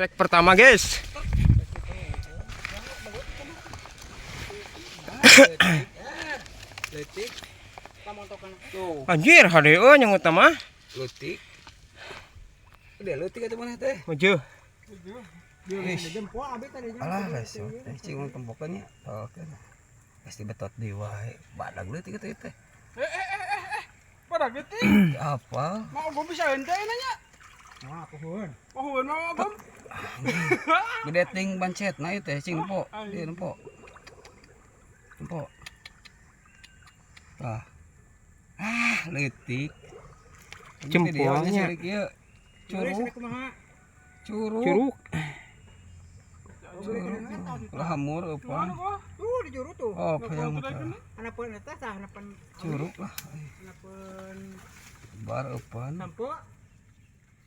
Strike pertama, guys. Leutik. Tuh, Anjir, hade euy yang utama. Leutik. Udah leutik atuh maneh teh. Maju. Alah, resot teh cing mun tempokeun nya. Oke. Pasti betot deui wae. Badag leutik atuh ieu teh. Pada geutik. Apa? Mau gua bisa henteu nanya. Wah, pohon. Pohon mau gua. Gede ting bancet nah ieu teh cing nempo. Ieu nempo. Nempo. Tah. Ah, leutik. Jempolnya. Ieu. Curug, curug. Curug. Curug. Lah hamur eupan. Tuh di juru tuh. Oh, hayang mah. Anapeun eta tah, anapeun Curug lah. anapeun Bar eupan. sampo.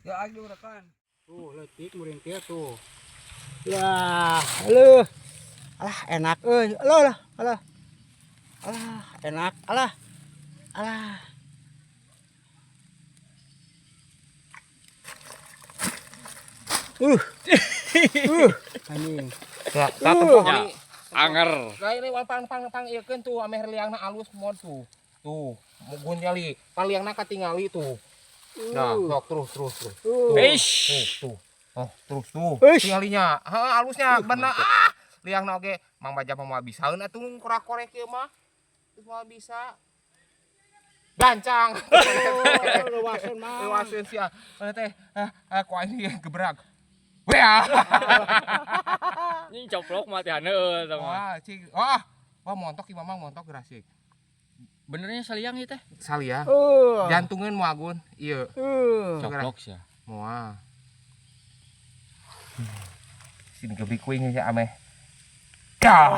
Ya aing diurekan. Tuh leutik muringkil tuh. Lah, leuh. Alah enak euy. Alah alah alah. Alah enak alah. Alah. Anjing. Ya, tah tempo Ya, anger. Nah, ini pang pang pang ieu keun tuh ameh liangna alus mod tuh. Tuh, mugun kali. Pan liangna katingali tuh. Nah, sok terus terus terus. Tuh, Eish. tuh, tuh. Oh, terus tuh. Eish. Tinggalinya. Heeh, alusnya bener. Ah, liangna oge Mang Baja mah moal bisaeun atuh korek-korek ieu mah. Terus moal bisa. Gancang. Lewaseun mah. Lewaseun sia. Mana teh? Ah, ku aing ieu gebrak. Wah. Ini coplok mati heueuh eta mah. Wah, cing. Wah. Wah, montok ieu Mamang montok gerasik. Benernya saliang ieu teh. Salia. Jantungeun moal gun. Ieu. Coplok sia. Moal. Sini gebrik kuing ya ameh. Ya.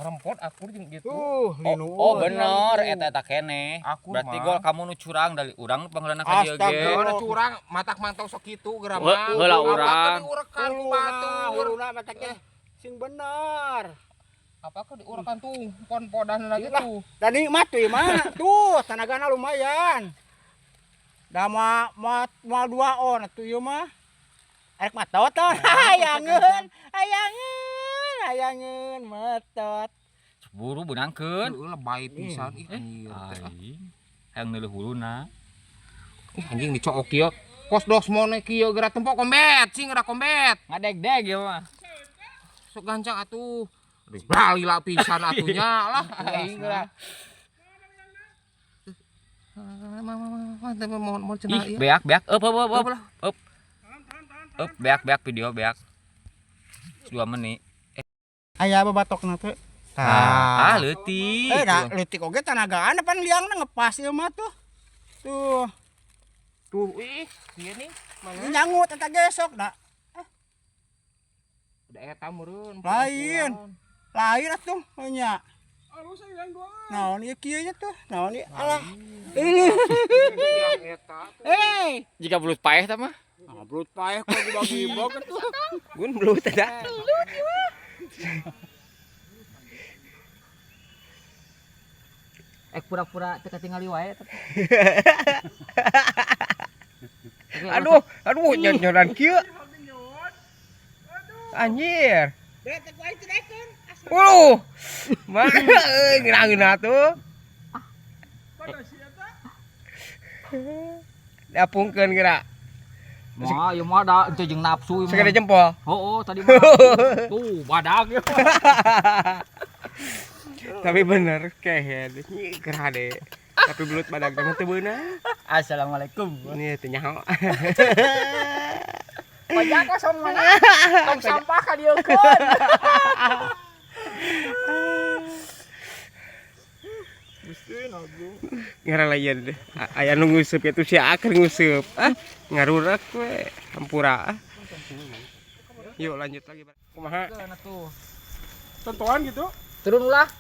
Rempot akur jeung gitu. Linu. Oh, bener eta eta keneh. Akur, Berarti Mang. gol kamu nu curang dari urang nu pangheulana ka dieu ge. Heula curang, matak mantau sok kitu geura mah. Heula urang. Diurekan ku batur. Huluna mata teh sing bener. Apa ke diurekan tuh pon-podan lagi Lah. tuh. Dan nikmat tuh mah. Tuh tenagana lumayan. Da moal moal moal dua on atuh ieu mah. Arek matot tuh. Hayangeun, hayangeun, hayangeun metot. Buru beunangkeun. Heueuh lebay pisan ih anjir. Aing hayang neuleuh huluna. Ih anjing dicook kieu. Kos dos mone kieu geura tempo kombet, cing geura kombet. Ngadegdeg ieu mah. Sok gancang atuh. Aduh, lila pisan atunya lah aing geura. Mau cenah Ih, ieu. beak beak eup eup eup eup. Eup. Eup beak beak video beak. 2 menit. Aya babatokna teh. Ah, leutik. Da leutik oge tanagaan pan liangna ngepas ieu mah tuh. Tuh, Tuh, ih, ieu nih. nyangut eta ge sok da. Udah eta meureun. Lain. Lain atuh nya. Alus yang dua. Naon ieu kieu nya tuh? Naon ieu? Alah. Yang eta. Hei, Jika belut paeh tah mah. ah, belut paeh kok dibagi-bagi tuh. Gun belut ada. Eh pura-pura teu katingali wae. Aduh, aduh nyon-nyonan kieu. Anjir. Uluh. Mana euy ngeunah tuh. Dapungkeun geura. Mah, ieu mah da teu jeung nafsu ieu mah. Segede jempol. Heueuh, tadi mah. Tuh, badag ieu. Tapi bener kehed. Nyi gerah deh. Tapi belut badag mah teu beunang. Assalamualaikum. Ini teu nyaho. Pajak kosong mana? Tong sampah ka dieu keun. Ngaralayan deh. Aya nu nguseup kitu sia keur nguseup. Ah, ngarurak we hampura. Yuk lanjut lagi. Kumaha? Tentuan gitu. Turun ulah.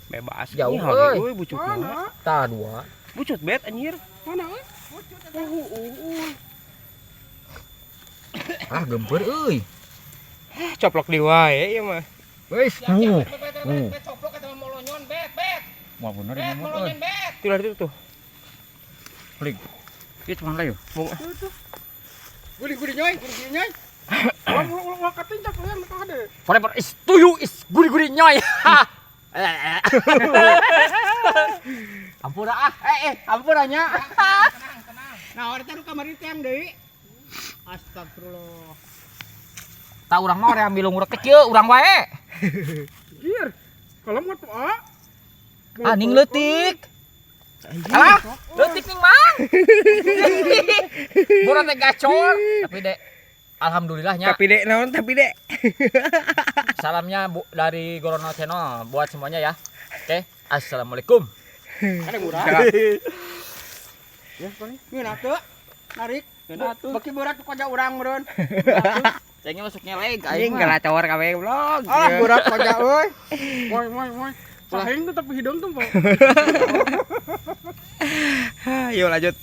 Bebas. Jauh, Ih, hade euy. euy bucut mah. Tah dua. Bucut bet anjir. Mana euy? Ah, gempeur euy. Coplok di wae ieu mah. Wis. Bet coplok eta mah molonyon bet bet. Wah bener ini mah euy. Tuh itu tuh. Klik. Ieu cuman lah yo. Mung Guri-guri nyoy, guri-guri nyoy. Ulah ulah ulah katincak yang kade. Forever is to you is guri-guri nyoy. Ampura ah, ampura nya. Nah, orang teh nu kamari teh yang deui. Astagfirullah. Tah urang mah urang ambil ngurek teh kieu urang wae. Gier. Kalau mau tuh ah. Aning leutik. Alah, leutik ning mang. Buran teh gacor, tapi dek alhamdulillahnya Tapi dek naon tapi dek. salamnya Bu dari Gorono Channel buat semuanya ya. Oke, assalamualaikum. Ada murah. Salam. Ya, ngeunah teu? Narik. Beki berat koja urang meureun. Cengnya masuk ngeleg Anjing galacor kabeh vlog. Ah, berat koja euy. Moy moy moy. Sahing tuh tapi hidung tuh, Pak. Yuk lanjut.